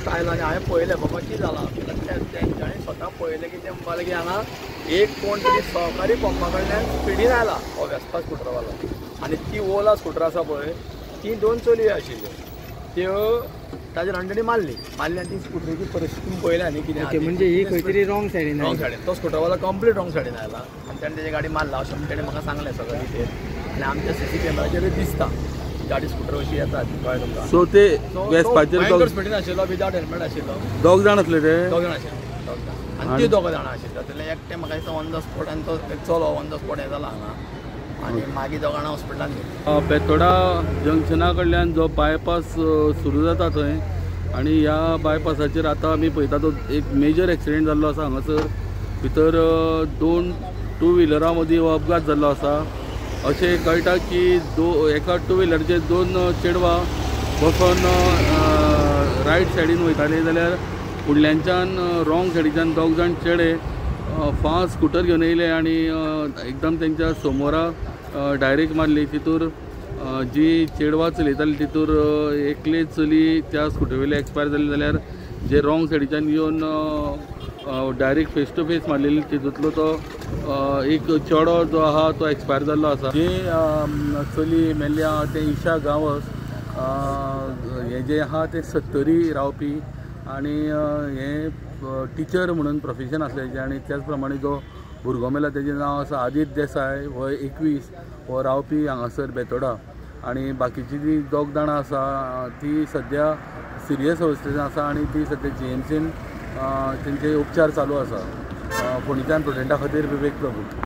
Fast आयलो आनी हांवें पळयलें बाबा कितें जालां. तेंच्यांनी स्वता पळयलें की ते म्हणपाक लागले की हांगा एक कोण तरी सहकारी पंपा कडल्यान स्पिडीन आयला हो वेस्पा स्कुटरवालो आनी ती ओला स्कुटर आसा पळय ती 2 चलयो आशिल्ल्यो त्यो ताजे रांडणी मारली मारली आनी ती स्कुटरीची परिस्थिती पळयल्या न्ही कितें म्हणजे ही खंय तरी रॉंग सायडीन रॉंग सायडीन तो स्कुटरवालो कंप्लीट रॉंग सायडीन आयला आनी ताणें तेजी गाडी मारला अशें म्हण तेणें म्हाका सांगलें सगळें डिटेल. आनी आमच्या सीसी कॅमेराचेरूय दिसता गाडी स्कुटर अशी येता कळ्ळें तुमकां. सो ते वेस्पाचेर स्पिडीन आशिल्लो विदाउट हेल्मेट आशिल्लो. दोग जाण आसले ते दोग जाण आशिल्ले दोग जाण आनी ती दोगां जाणां आशिल्ली तातूंतले एकटें म्हाका दिसता ऑन the spot आनी तो एक चलो ऑन the spot हें जाला हांगा आनी मागीर दोगां जाणां हॉस्पिटलान गेली. बेतोडा जंक्शना कडल्यान जो बायपास सुरू जाता थंय आनी ह्या बायपासाचेर आतां आमी पळयता तो एक मेजर एक्सिडेंट जाल्लो आसा. हांगासर भितर 2 टू व्हिलरां मदीं हो अपघात जाल्लो आसा. अशें कळटा की एका टू व्हिलरचेर 2 चेडवां बसून रायट सायडीन वयताले जाल्यार फुडल्यानच्यान रॉंग सायडीच्यान 2 जाण चेडे फास्ट स्कुटर घेवन येयले आनी एकदम तेंच्या समोरा डायरेक्ट मारली. तितूर जी चेडवां चलयताली तितूर एकले चली त्या स्कुटरीवयले एक्सपायर जाली जाल्यार जे रॉंग सायडीच्यान येवन डायरेक्ट फेस टू फेस मारलेली तितूंतलो तो एक चेडो जो आहा तो एक्सपायर जाल्लो आसा. जी चली मेल्ली आहा तें ईशा गांवस हें जें आहा तें सत्तरी रावपी आनी हें टिचर म्हणून प्रोफेशन आसलें तेजें. आनी त्याच प्रमाणे जो भुरगो मेला तेजें नांव आसा आदित्य देसाय हो 21 हो रावपी हांगासर बेतोडा. आनी बाकीची जी 2 जाणां आसा ती सद्या सिरियस अवस्थेन आसा आनी ती सद्या जीएमसीन तेंचे उपचार चालू आसा. फोंडेच्यान प्रुडंटा खातीर विवेक प्रभू.